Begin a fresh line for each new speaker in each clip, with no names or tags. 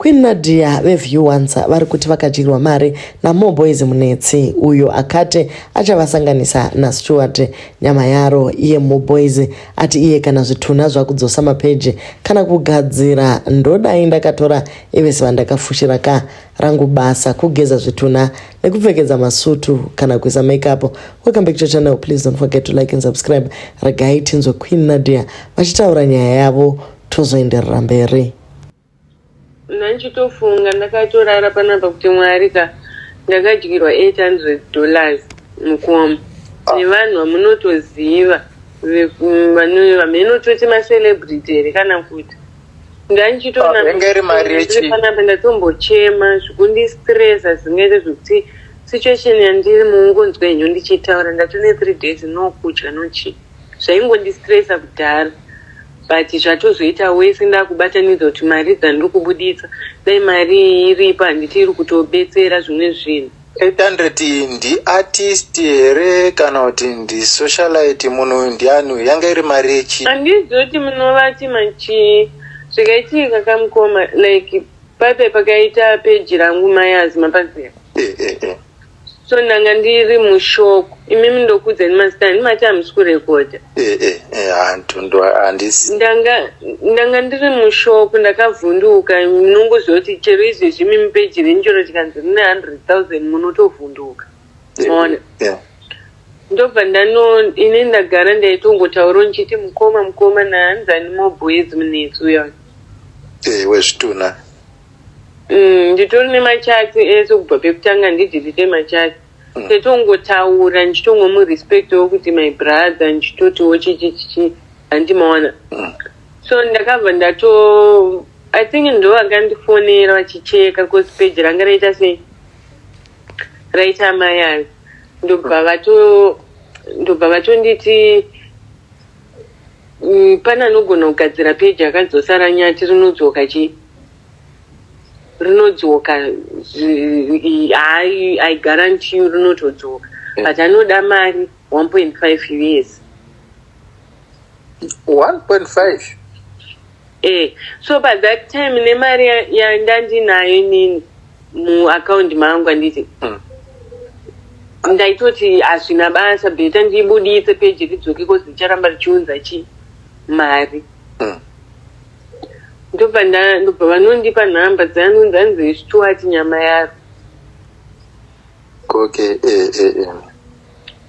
Queen Nadia veView Once vari kuti vakadyirwa mari naMoboys Munetsi uyo akati achavasanganisa naStuart nyama yaro. Iye Moboys ati iye kana zvitunha zvakudzosa mapeji kana kugadzira, ndodai ndakatora ivese vandakafushira ka rangu basa kugeza zvitunha nekupfekedza masutu kana kuisa makeup. Welcome back to channel. Please don't forget to like and subscribe. Regai tinzwe Queen Nadia vachitaura nyaya yavo, tozoenderera mberi.
Ndanchitofunga ndakatorara panapa kuti Mwari ka, ndakadyirwa $800, mukoma, nevanhu vamunotoziva, vamunototi macelebrity here kana kuti
Yanga iri mari yechii?
Panapa ndatombochema zvikundistressa zvingaite zvekuti situation yandiri muungonzwa henyu ndichitaura, ndatone 3 days no kudya nochii. Zvaingondistressa kudhara, but zvatozoita wese ndakubatanidza kuti mari dzandiri kubuditsa, dai mari iyi iripo, handiti iri kutobetsera zvimwe zvinhu.
800 iyi ndiartist here kana kuti ndisocialite? Munhu uyu ndiani uyu? Yanga iri mari yechii?
Handizivi kuti munovati machii. Zvikaitika kamukoma, like paipai pakaita peji rangu mayazi mapaziva. So ndanga ndiri mushock. Imimi ndokudzani mazita, handimati hamusi kurekodha.
Hantu handisi.
Ndanga ndiri mushock, ndakavhunduka. Munongoziva kuti chero izvezvi mimi peji renyu chero chikanzi rine 100,000 munotovhunduka, maona?
Yeah.
Ndobva ndano ini ndagara ndaitongotaurawo ndichiti mukoma, mukoma nahanzani Moboys Munetsi uya.
Wezvitunha.
Nditori nemachats ese kubva pekutanga, ndidelete machats. Taitongotaura ndichitongomurespektawo kuti my brother, ndichitotiwo chichi chichi, handimaona? So ndakabva ndato, I think ndo vakandifonera vachicheka cause page ranga raita sei, raita mayazi. Ndobva vatonditi pane anogona kugadzira peji akadzosa ranyati, rinodzoka chi rinodzoka I guarantee you rinotodzoka, but anoda mari 1.5 years.
1.5?
So by that time nemari yandandinayo inini muakaundi mangu, handiti ndaitoti hazvina basa, better ndibuditse peji ridzoke cause richaramba richiunza chi mari. Ndobva vanondipa nhamba dzanonzi anzi Stuart nyama yaro.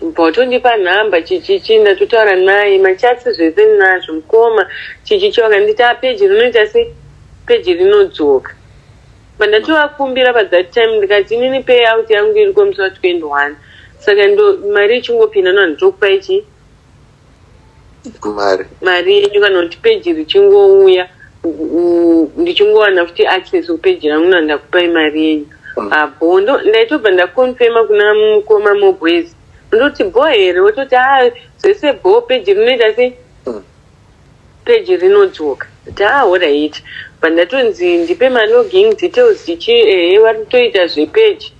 Bva vatondipa nhamba chichichi, ndatotaura naye machats zvese nazvo mukoma chichichi. Vakanditi a peji rinoita sei, peji rinodzoka. Pandatovakumbira pathat time ndikati inini payout yangu iri kwemusi wa21, saka ndo mari ichingopinda no handitokupai chi
Mari.
Mari yenyu kana kuti peji richingouya, ndichingowana futi access kupeji rangu, nandakupai mari yenyu. Abo ndaitobva ndakonfema kuna mukoma Mobwezi, ndoti bho here? Wototi a zvese bho, peji rinoita sei, peji rinodzoka. Kuti a alright. Pandatonzi ndipe malogin details chichi, ehe, vari kutoita zvepeji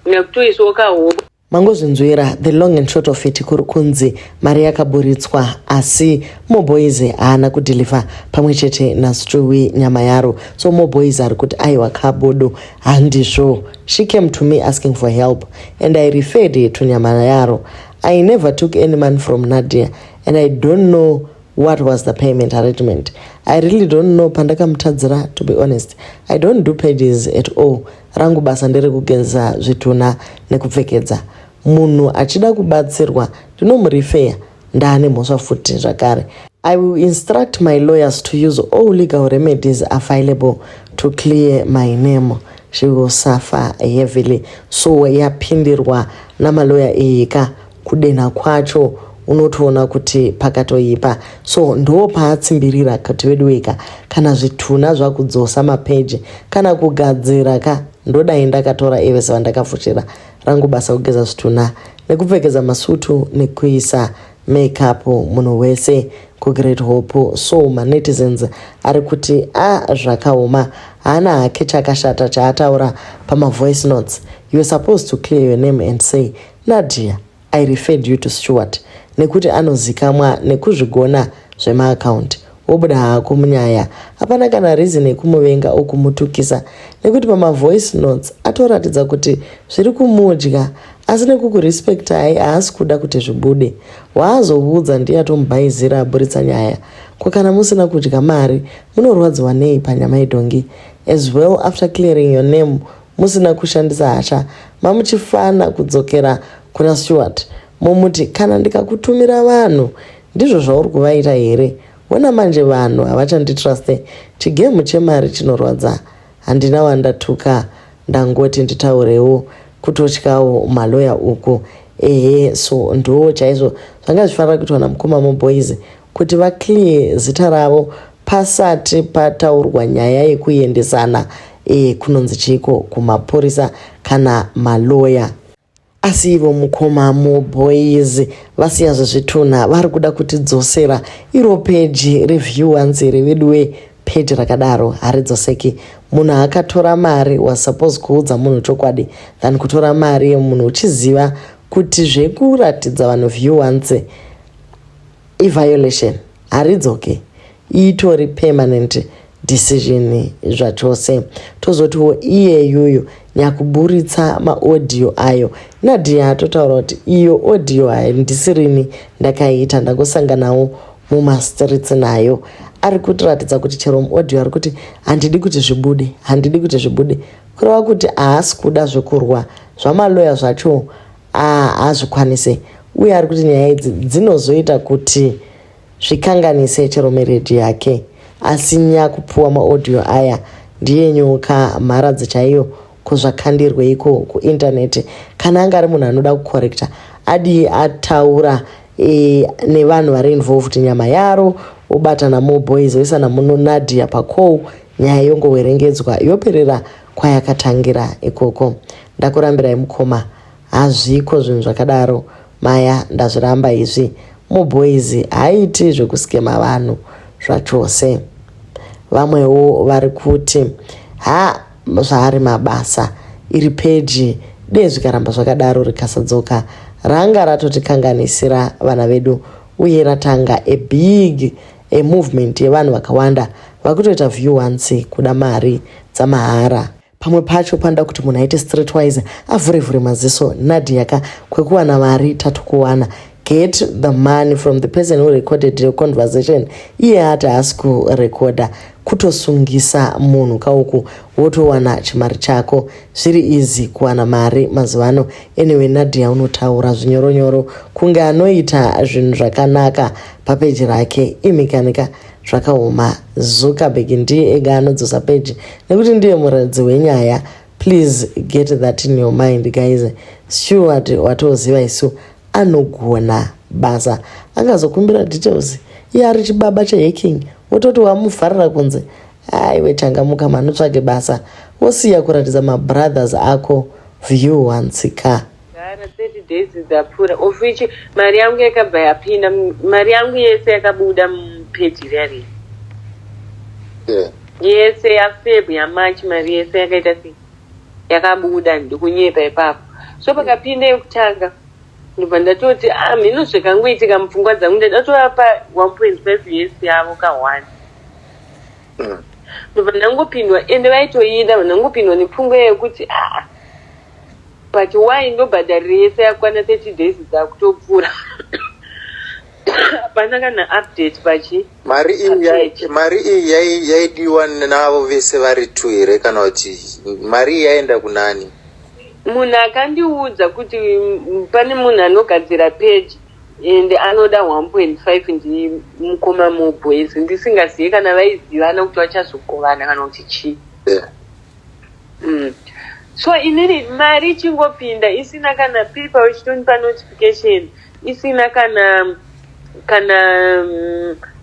ndakutoiswawo kahoko.
Mangozvinzwira the long and short of it, kuri kunzi mari yakaburitswa asi Moboys haana kudeliver pamwe chete naStewie nyama yaro. So Moboys ari kuti aiwa kabodo, handizvo. She came to me asking for help and I referred her to nyama yaro. I never took any money from Nadia and I don't know what was the payment arrangement. I really don't know pandakamutadzira. To be honest, I don't do pages at all. Rangu basa nderekugeza zvitunha nekupfekedza. Munhu achida kubatsirwa ndinomurefer, ndaane mhosva futi zvakare. I will instruct my lawyers to use all legal remedies available to clear my name. She will suffer heavily. So yapindirwa namaloya iyi ka, kudenha kwacho unotoona kuti pakatoipa. So ndo paatsimbirira kuti vedu weka, kana zvitunha zvakudzosa mapeji kana kugadzira ka, ndodai ndakatora evese vandakafushira, rangu basa kugeza zvitunha nekupfekedza masutu nekuisa makeup munhu wese kuGreat Hope. So manetizens ari kuti a zvakaoma, haana hake chakashata chaataura pamavoice notes. You are supposed to clear your name and say, "Nadia, I referred you to Stewart nekuti anozikamwa nekuzvigona zvemaakaunti." Wobuda hako munyaya. Hapana kana reason yekumuvenga or kumutukisa nekuti pamavoice notes atoratidza kuti zviri kumudya asi nekukurespectai haasi kuda kuti zvibude. Waazoudza ndiye atomubhaizira aburitsa nyaya. Ko kana musina kudya mari munorwadziwa nei panyama yedhongi? As well after clearing your name musina kushandisa hasha mamuchifana kudzokera kuna Stuart momuti kana ndikakutumira vanhu ndizvo zvauri kuvaita here? Hona manje vanhu havachanditruste chigemu chemari chinorwadza handina wandatuka ndangoti nditaurewo kutotyawo maloya uku ehe so ndo chaizvo zvanga zvifanira kuitwa namukoma Moboys kuti vaclear zita ravo pasati pataurwa nyaya yekuendesana kunonzi chiko kumapurisa kana maloya. Asi ivo mukoma Moboys vasiya zvezvitunha vari kuda kutidzosera iro peji review once reveduwe peji rakadaro haridzoseki. Munhu akatora mari was suppose kuudza munhu chokwadi than kutora mari yemunhu uchiziva kuti zvekuratidza vanhu view once iviolation haridzoke itori permanent decision zvachose. Tozotiwo iye yuyu nyakuburitsa maaudio ayo Nadia atotaura kuti iyo audio handisirini ndakaita ndangosanganawo mumastreets nayo. Ari kutiratidza kuti chero muaudio ari kuti handidi kuti zvibude, handidi kuti zvibude, kureva kuti haasi kuda zvekurwa zvamaloya zvacho haazvikwanise uye ari kuti nyaya idzi dzinozoita kuti zvikanganise chero marriage yake. Asi nyakupuwa maaudio aya ndiye nyoka mharadzi chaiyo kuzvakandirweiko kuintaneti. Kana anga ari munhu anoda kukorekta adii ataura nevanhu vari involved nyama yaro obatana Moboys oisana muno Nadia pacall nyaya yongowerengedzwa yoperera kwayakatangira ikoko. Ndakurambirai mukoma, hazviko zvinhu zvakadaro maya ndazviramba izvi. Moboys haaiti zvekuskema vanhu zvachose. Vamwewo vari kuti ha zvaari mabasa iri peji dei zvikaramba zvakadaro rikasadzoka ranga ratotikanganisira vana vedu uye ratanga a big a movement yevanhu vakawanda vakutoita view once kuda mari dzamahara. Pamwe pacho panoda kuti munhu aite streetwise avhure-vhure maziso. Nadia ka kwekuwana mari tatokuwana. Get the money from the person who recorded your conversation. Iye ati haasi kurekodha kutosungisa munhu kauku wotowana chimari chako. Zviri easy kuwana mari mazuva ano. Anyway Nadia unotaura zvinyoronyoro kunge anoita zvinhu zvakanaka papeji rake. Imikanika zvakaoma. Zuckerberg ndiye ega anodzosa peji nekuti ndiye muradzi wenyaya. Please get that in your mind guys. Stuart watoziva isu anogona basa angazokumbira details iye ari chibaba chehacking wototi wamuvharira kunze. Aiwe changamuka manotsvage basa wosiya kuratidza mabrothers ako view once ka.
Gara 30 days dzapfuura of which mari yangu yakabva yapinda mari yangu yese yakabuda mupeji riya riya. Yese yaFeb yaMarch mari yese yakaita sei yakabuda ndikunyepa ipapo. So pakapinda yekutanga ndobva ndatoti ah mhino zvakangoitika mupfungwa dzangu ndatovapa 1.5 US yavo ka1. Ndobva ndangopindwa ende vaitoida ndangopindwa nepfungwa yekuti ah but why ndobhadharire yese yakwana 30 days dzakutopfuura hapana kana update pachi
Mari iyi mari iyi yaidiwa navo vese vari two here kana kuti mari iyi yaenda kunani?
Munhu akandiudza kuti pane munhu anogadzira page ende anoda 1.5 ndi mukoma Moboys ndisingazivi kana vaizivana kuti vachazogovana kana kuti chii. So inini mari ichingopinda isina kana PayPal ichitonipa notification isina kana kana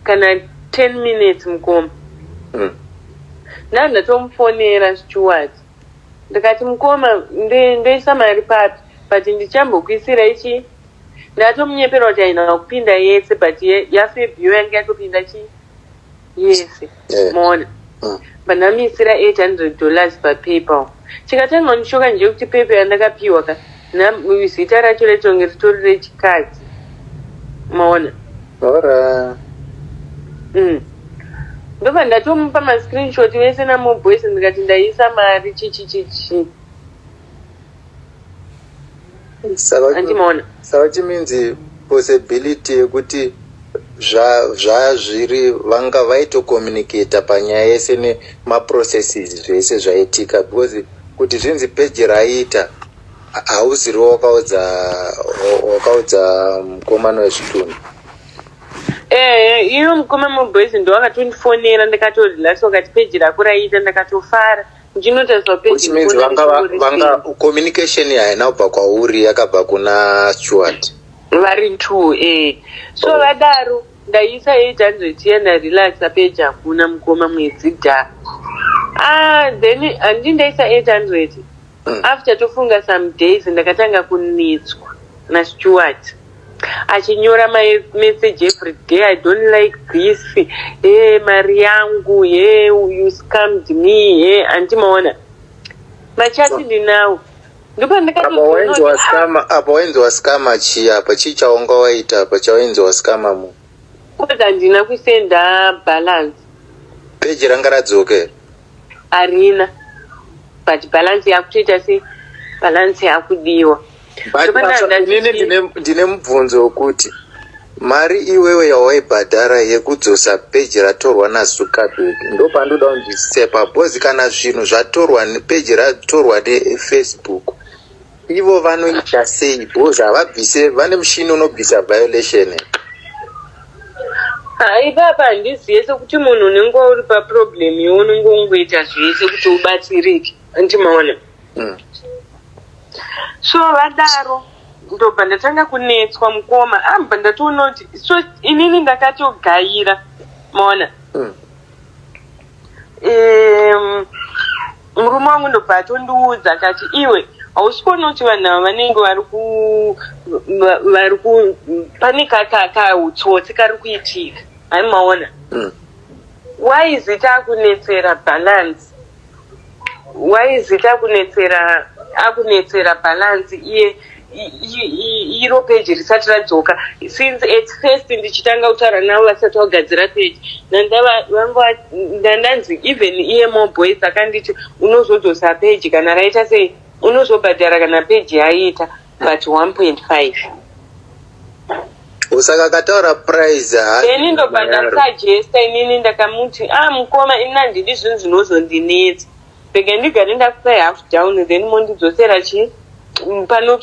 kana 10 minutes mukoma. Ndatomufonera Stuart ndikati mukoma ndoisa mari papi but ndichambokuisira ichi ndatomunyepera kuti haina kupinda yese but yaFebruary yanga yatopinda chi yese. Maona bandamisira $800 paPayPal. Chikatanga kundishoka ndechekuti PayPal yandakapiwa ka zita racho retonge ritori rechikadzi. Maona.
Ora.
Ndobva ndatomupa mascreenshot vese naMoboys, ndikati ndaisa mari chichichichi.
Saka
Andimaona.
Saka chiminzi possibility yekuti zvazviri vanga vaitocommunicata panyaya yese nemaprocesses zvese zvaitika, because kuti zvinzi peji raita, hauziriwo wakaudza mukomana wezvitunhu?
Ehe, iyo mukoma Moboys ndo akatondifonera, ndikatorelax, wakati peji rako raita. Ndakatofara ndichinotarisa
Which
peji.
means vanga communication haina kubva kwauri, yakabva kuna Stuart.
Vari two, so
Oh.
vadaro ndaisa 800 iya, ndarelaxa, peji hakuna, mukoma, mwedzi dha. Ah, then handi ndaisa 800. After tofunga some days, ndakatanga kunetswa naStuart achinyora mamessage every day: "I don't like this. He, mari yangu. He, you scammed me." He, andimaona machati ndinawo.
Apa wainzi wascama, apa wainzi wascama chii? Apa chii chaunga waita apa chawainzi wascama mu?
Kozi handina kusenda balance.
Peji ranga radzoka here?
Harina, but balance yakutoita sei, balance yakudiwa.
But inini ndine mubvunzo wekuti mari iwewe yawaibhadhara yekudzosa peji ratorwa naZuckerberg, ndo pandoda kunzwisisa because kana zvinhu zvatorwa, peji ratorwa neFacebook, ivo vanoita sei? Because havabvise, vane mushini unobvisa violation?
Ipapa handizive, sekuti munhu unenge uri paproblem iwe unenge ungoita zvese kuti ubatsirike, andimaona? So vadaro ndobva ndatanga kunetswa, mukoma. Ambva ndatoona kuti so inini ndakatogaira, maona? Murume wangu ndobva atondiudza akati, "Iwe hausi kuona kuti vanhu ava vanenge vari ku pane kautsotsi kari kuitika, hai?" Maona? Why is it akunetsera balance? Why is it akunetsera balance iye iro peji risati radzoka? Since at first ndichitanga kutaura navo vasati vagadzira peji, ndandanzi even iye Moboys akanditi unozodzosa peji kana raita sei, unozobhadhara kana peji yaita, but 1.5.
Saka akataura price?
Then ndobva ndasuggesta inini, ndakamuti, "Ah, mukoma, ini handidi zvinhu zvinozondinetsa. Rega ndigare ndakupai half down, then mondidzosera chi pano,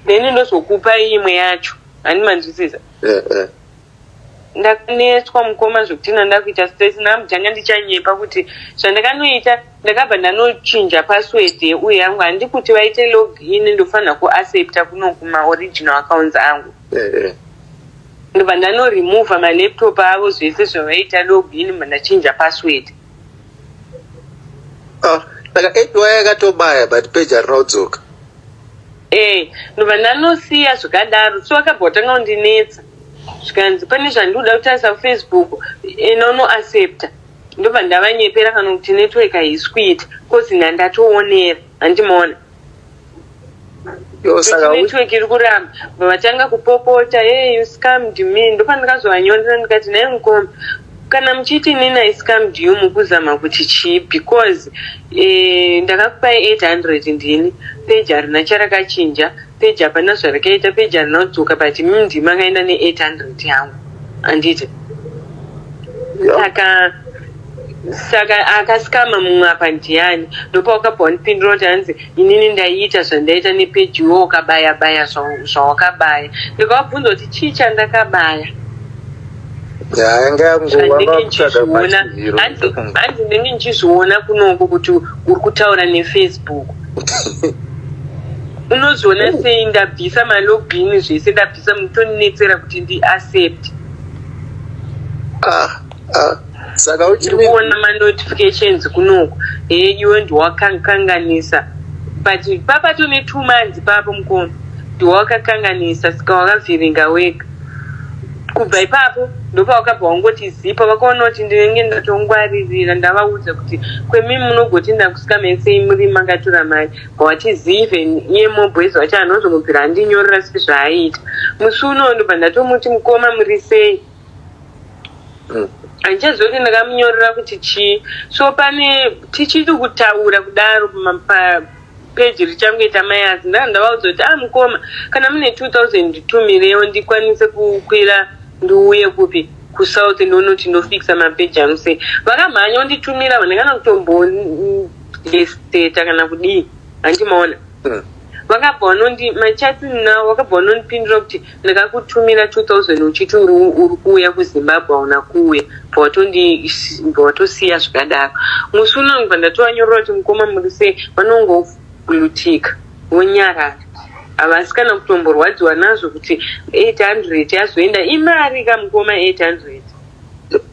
then ndozokupai imwe yacho." Hani manzwisisa? Ndakanetswa, mukoma, zvokuti nanda kuita stress. Ndamutanga ndichanyepa kuti zvandakanoita, ndakabva ndanochinja password yeuye yangu. Handi kuti vaite log in, ndofanira kuaccepta kuno kumaoriginal accounts angu. Ndobva ndanoremova malaptop avo, zvese zvavaita log in, bva ndachinja password.
Ah, saka APY yakatobaya, but page harina kudzoka.
Ndobva ndanosiya zvakadaro. So akabva watanga kundinetsa, zvikanzi pane zvandinoda kutarisa kuFacebook, inonoaccepta. Ndobva ndavanyepera kana kuti network haisi kuita, 'cause ndandatoonera, handimaona?
Yo, saka
Network iri kuramba. Bva vatanga kupopota, "Hey, you scammed me." Ndopandakazovanyondera, ndikati, "Nai mukoma, kana muchiti inini I scammed you, mukuzama kuti chii? Because ndakakupai 800, ndini peji harina charakachinja, peji hapana zvarakaita, peji harina kudzoka, but imi ndimi akaenda ne800 yangu, handiti?" Saka akascama mumwe apa ndiani? Ndopawakabva wandipindura kuti hanzi inini ndaiita zvandaita nepeji, iwo ukabaya baya zvawakabaya. Ndikavabvunza kuti chii chandakabaya?
Yanga
Zvandinenge
yangova kutsvaga
ndichizviona.
machiziro.
Hanzi ndinenge ndichizviona kunoko kuti uri kutaura neFacebook. Unozviona sei? Ndabvisa malogin zvese ndabvisa, mutonetsera kuti ndiaccept.
Ah, ah. Saka
Ndiri kuona manotifications kunoku, he, iwe ndiwakakanganisa, but papato ne2 months papo, mukoma, ndiwakakanganisa, saka wakavhiringa wega. Kubva ipapo ndopawakabva wangoti zipa. Vakaona kuti ndinenge ndatongwaririra, ndavaudza kuti kwemi munogoti ndakuscamai sei muri makatora mari. Bva zive iye Moboys wacho anozongobvira andinyorera sezvaaiita musi unowo. Ndobva ndatomuti, "Mukoma, muri sei?" Handichazivi kuti ndakamunyorera kuti chii. So pane tichiri kutaura kudaro papeji richangoita mayazi, ndanga ndavaudza kuti, ah, mukoma, kana mune 2000 nditumirewo ndikwanise kukwira ndiuye kupi, kuSouth, ndonoti ndofixa mapeji angu sei. Vakamhanya unditumira, vandakana kutombodesteta kana kudii, handimaona. Vakabva vanondi machats nawo, vakabva vanondipindura kuti ndakakutumira 2000 uchiti uri kuuya kuZimbabwe, hauna kuuya. Bva watosiya zvakadaro. Musi unongobva ndatovanyorera kuti, mukoma, muri sei? Vanongoblutika vonyarara, havasi kana kutomborwadziwa nazvo kuti 800 yazoenda. Imari kamukoma, 800.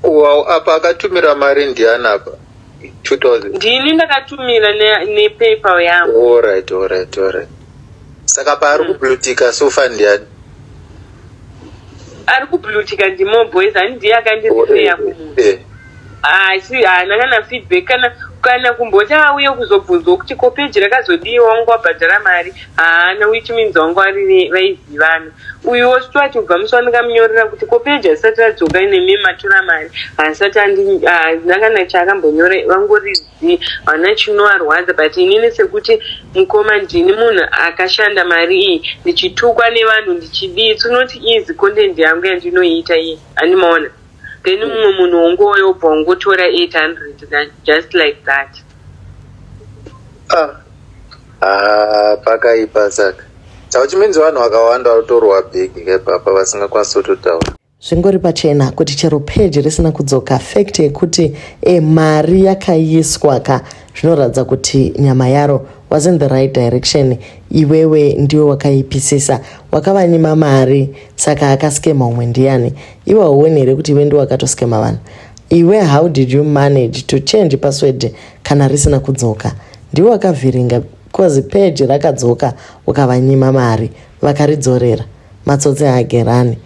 Wow, apa akatumira mari ndiani apa, 2000?
Ndini ndakatumira nePayPal yangu.
Alright. Saka paari kublutika so far ndiani?
Ari kublutika ndiMoboys, hani ndiye akandirifeya kumunhu. Asi haana kana feedback kana kumboti auye kuzobvunzwa kuti ko peji rakazodiwa, wanga wabhadhara mari. Haana, which means wanga vaizivana. Uyuwo Stuart, kubva musi wandikamunyorera kuti ko peji asati radzoka nemi matora mari, haasati haana kana chaakambonyora. Vangorizi havana chinovarwadza. But inini sekuti mukoma, ndini munhu akashanda mari iyi, ndichitukwa nevanhu, ndichidii. It's not easy content yangu yandinoiita iyi, handimaona. Then mumwe munhu wongoyo ubva wangotora 800 just like that.
Ah. Ah, pakaipa. Saka chimenzi vanhu vakawanda vatorwa bhegi kaipapa vasingakwanisi kutotaura.
Zvingori pachena kuti chero peji risina kudzoka, fact yekuti mari yakaiswa ka, zvinoratidza kuti nyama yaro was in the right direction. Iwewe ndiwe wakaipisisa, wakavanyima mari. Saka akaskema umwe ndiani? Iwe hauoni here kuti iwe ndiwe wakatoskema vanhu? Iwe, how did you manage to change password kana risina kudzoka? Ndiwe wakavhiringa, because peji rakadzoka ukavanyima mari, vakaridzorera. Matsotsi haagerani.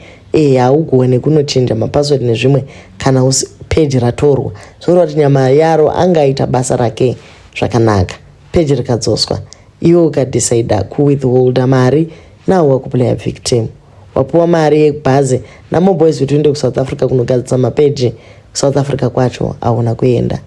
Haugone kunochinja mapassword nezvimwe kana peji ratorwa. Zvoreva kuti nyama yaro angaita basa rake zvakanaka. Peji rikadzoswa, iwe ukadecida kuwithholda mari, now wakuplaya victim. Wapiwa mari yebhazi naMoboys kuti uende kuSouth Africa kunogadzisa mapeji. KuSouth Africa kwacho hauna kuenda.